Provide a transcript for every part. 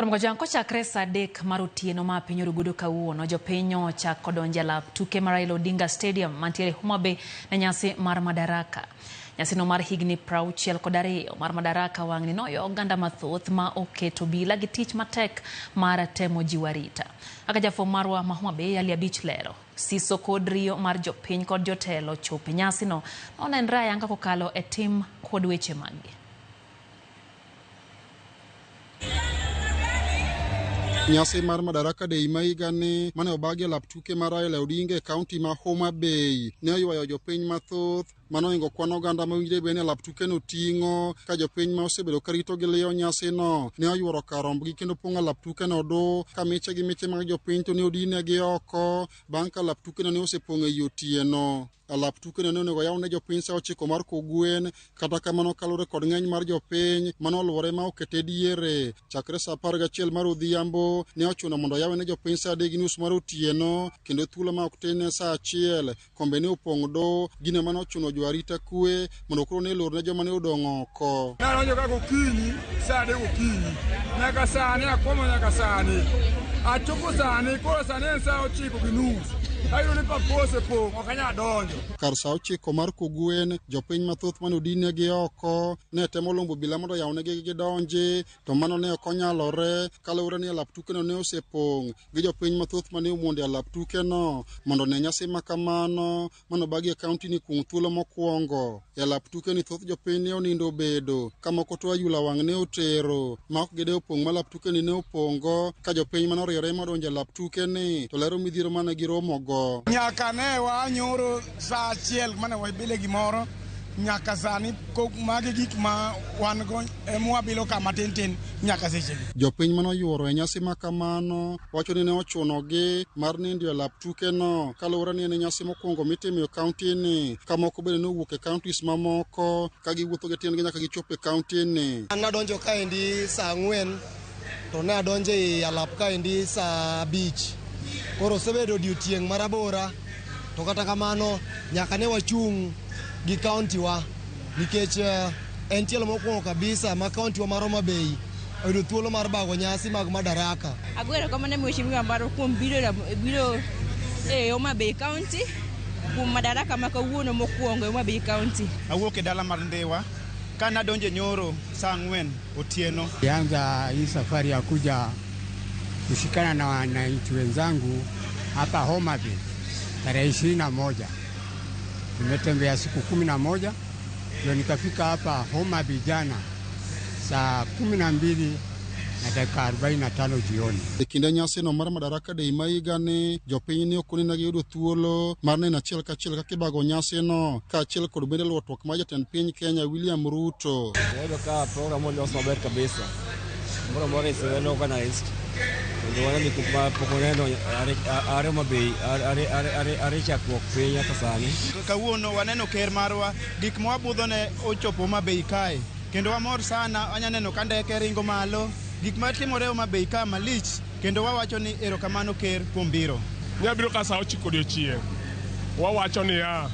Mgojang kochakre saa 3 mar otieno ma piny orugodo kawuono, jopiny ochako donjo e lap tuke mar Raila Odinga Stadium mantiere Homa Bay ne nyasi mar Madaraka. Nyasino mar higni 62 mar Madaraka wang'ni noyo oganda mathoth ma oketo bila gi tich matek mar temo jiwo arita. Kaka jafwambo marwa ma Homa Bay Ali Abich lero, siso kod riyo mar jopiny kod jotelo chopo e nyasino nonenre ayanga kokalo e tim kod weche maggi. Nyasi mar Madaraka Day ma higani mane obagi e lap tuke mar Raila Odinga e kaunti ma Homa Bay ne oywayo jopiny mathoth mane ohingo kwan oganda mowinjore bed ni lap tukeno ting'o ka jopiny ma osebedo ka rito gi liyo nyasino ne oyuoro kar rombgi kendo pong'o lap tukeno du ka miche gi miche mag jopiny to ne odinegi oko bang' ka lap tukeno ne osepong' ei otieno. Alap tukeno ne onego yaw ne jopiny sa 9 mar kogwen, kata kamano kaluwore kod ng'eny mar jopiny mane oluore ma okete diere chakre sa 11 mar odhiambo ne ochuno mondo oyawe ne jopiny sa 3:30 mar otieno kendo thuolo ma ok tin ne sa 1 kombe ne opong' do gino mane ochuno jo arita kwe mondo koro ne lor ne joma ne odong' oko. Nadonjo ka gokinyi sa 3 okinyi nyaka sani akwamo nyaka sani achopo sani koro sani en sa 9:30 ayudo ni pap osepong' ok anyal donjo. Kar sa 9 mar kogwen jopiny mathoth mane odinegi oko ne temo lombo obila mondo oyawnegi gidonji to mano ne ok onyalore kaluwore ni alap tukeno ne osepong' gi jopiny mathoth mane omondo e alap tukeno mondo one nyasi ma kamano mane obagi e kaunti ni kuom thuolo mokwongo. E alap tuke ni thoth jopiny ne onindo obedo ka moko to ayula wang' ne otero ma ok gidewo pong' ma lap tuke ni ne opong'go ka jopiny mane oriere modonjo e lap tuke ni to lero midhiero mane giromogo. Nyaka ne wanyoro sa 1 mane wabile gimoro nyaka sani magi gik ma wan go emwabilo ka matin tin nyaka sechegi. Jopiny mane oyuoro e nyasi ma kamano wacho ni ne ochunogi mar nindo e lap tukeno kaluwore ni en nyasi mokwongo mitimo e kaunti ni ka moko bende nowuok e counties mamoko ka giwuotho gi tiendgi nyaka gichop e kaunti ni. An nadonjo kaendi sa 4 to ne adonjo e alap kaendi sa 5. Koro osebedo odiochieng' marabora to kata kamano nyaka ne wachung' gi kaunti wa nikech en tielo mokwongo kabisa ma kaunti wa mar Homa Bay oyudo thuolo mar bago nyasi mag Madaraka. Agwero kamano mheshimiwa marwa kuom biro e Homa Bay County kuom Madaraka ma kawuono mokwongo e Homa Bay County. Awuok e dala mar Ndhiwa ka nadonjo e nyoro saa 4 otieno. Anza hii safari ya kuja kushikana na wananchi wenzangu hapa Homa Bay tarehe 21. Nimetembea siku 11 ndio nikafika hapa Homa Bay jana saa 12 na dakika 45 jioni. E kinde nyasino mar Madaraka Day ma higani, jopiny ne ok oneno giyudo thuolo mar neno achiel kachiel kaka ibago nyasino kaachiel kod bende luwo twak mar jatend piny Kenya William Ruto. Wayudo ka program olos maber kabisa. Moro moro is well organized. Kendo waneno gik ma pok waneno are Homa Bay, are chakruok piny nyaka sani. Kawuono waneno ker marwa, gik ma wabudhone ochopo Homa Bay kae. Kendo wamor sana, wanya neno ka ndeke ringo malo, gik ma timore Homa Bay ka malich, kendo wawacho ni erokamano ker kuom biro. Nyabiro ka sa 9 odiochieng', wawacho niya,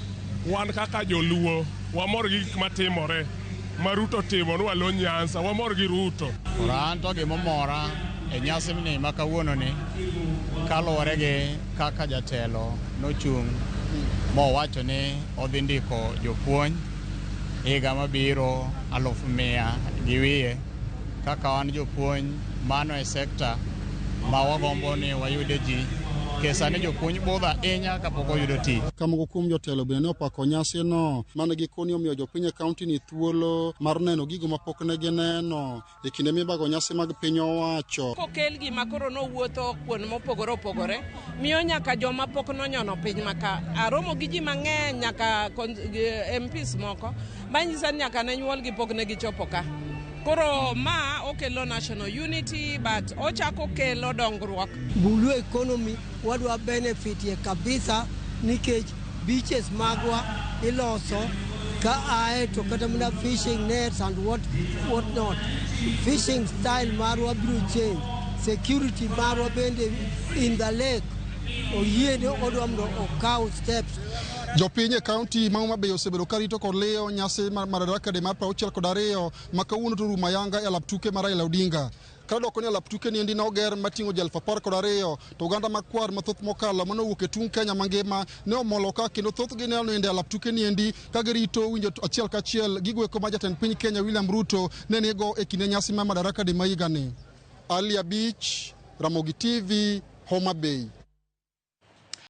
wan kaka joluo, wamor gi gik matimore ma Ruto timo ni walo Nyanza, wamor gi Ruto. Koro an to gimomora e nyasi ni ma kawuono ni kaluwore gi kaka jatelo nochung' mowacho ni odhi ndiko jopuonj higa mabiro 100,000 kaka wan jopuonj mano e sekta ma wagombo ni wayude ji kesa ni jopuonj budho ahinya kapok oyudo tich. Ka moko kuom jotelo bende ne opako nyasino mane gikoni omiyo jopiny e kaunti ni thuolo mar neno gigo mapok ne gineno e kinde mibago nyasi mag piny owacho. Kokel gima koro nowuotho kuond mopogore opogore miyo nyaka joma pok nonyono piny maka aromo gi ji mang'eny nyaka MPs moko manyisa ni nyaka ne nyuolgi pok ne gichopo ka. Koro ma okelo national unity but ochako kelo dongruok. Blue economy wadwa benefit ye kabisa nikech beaches magwa iloso ka ae to kata mana fishing nets and what not. Fishing style marwa biro change. Security marwa bende in the lake oyie ni odwa mondo okaw steps. Jopiny e kaunti ma Homa Bay osebedo karito kod liyo nyasi mar Madaraka Day mar 62 ma kawuono to orumo ayanga e alap tuke mar Raila Odinga. Kata doko ni alap tuke niendi noger mating'o ji 12,000 to oganda makwar mathoth mokalo manowuok e tung' Kenya mangima ne omolo ka kendo thothgi ne onindo e alap tuke niendi ka girito winjo achiel kachiel gigo eko ma jatend piny Kenya William Ruto ne nigo e kinde nyasi mar Madaraka Day ma higani. Ali Abich, Ramogi TV, Homa Bay.